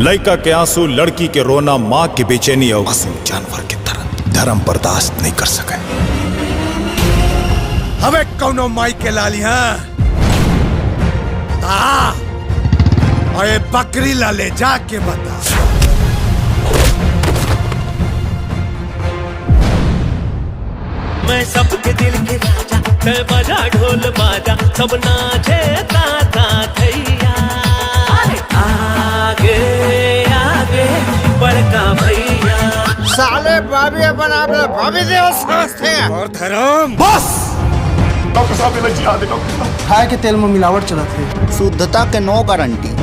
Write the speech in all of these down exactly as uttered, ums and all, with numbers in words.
लइका के आंसू, लड़की के रोना, माँ के बेचैनी अउ मासूम जानवर के दर्द धर्म बर्दाश्त नहीं कर सके। हवे कौनो माई के लाली, हाँ? ता, अउ ये बकरी ला ले जाके बता। मैं सबके दिल के राजा, तै बजा ढोल बाजा, सब नाचे ताता थैया। आगे आगे बड़का भैया। साले भाभी अपन आप ला भाभी देव समझते हैं। अउ धर्म। बस। डॉक्टर साहब, ये लीजिए, आ दे, डॉक्टर साहब। खाए के तेल में मिलावट चलत हे। शुद्धता के no guarantee।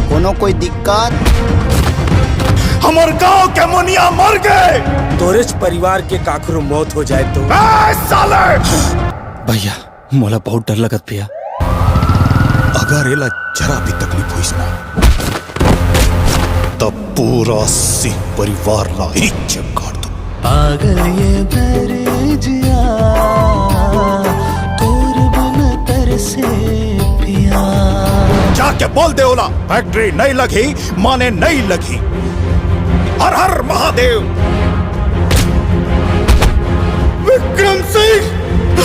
कोनो कोई दिक्कत? हमर गांव के मुनिया मर गे। तोरेच परिवार के काकरो मौत हो जाए तो? ए, साले! भैया, मोला बहुत डर लगत भैया। अगर एला जरा भी तकलीफ होइस ना, तब पूरा सिंह परिवार ला इज्जत काट दो। पागल ये दर्जिया, तोर बिन तरसे पिया। जाके बोल दे ओला, फैक्ट्री नहीं लगही, माने नहीं लगही। हर हर महादेव। विक्रम सिंह,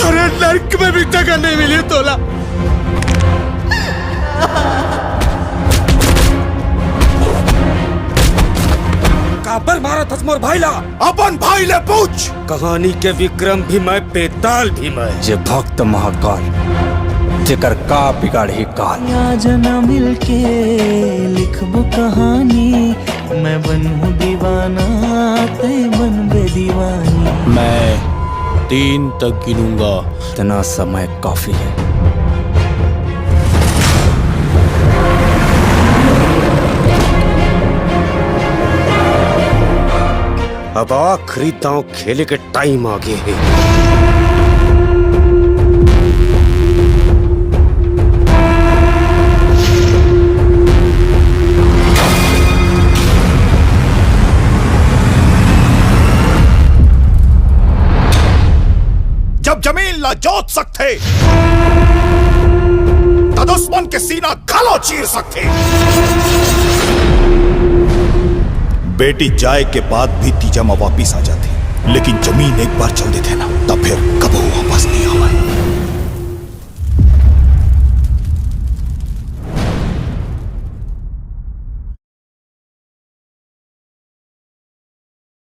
अरे नरक में भी जगह नहीं मिली तोला। काबर मारत हस मोर भाई ला? अपन भाई ले पूछ। कहानी के विक्रम भी मैं, बेताल भी मैं, जे भक्त महाकाल, जेकर का बिगाड़ही काल। आज न मिलके लिखबो कहानी, मैं बनहूँ दीवाना, तै बनबे दीवानी। मैं तीन तक गिनूंगा। इतना समय काफी है। अब आखिरी दांव खेले के टाइम आ गे हे। जब जमीन ला जोत सकथे, त दुश्मन के सीना घलो चीर सकथे। बेटी जाए के बाद भी तीजा म वापिस आ जाथे, लेकिन जमीन एक बार चल देथे ना, त फिर कबो वापस नहीं आवय।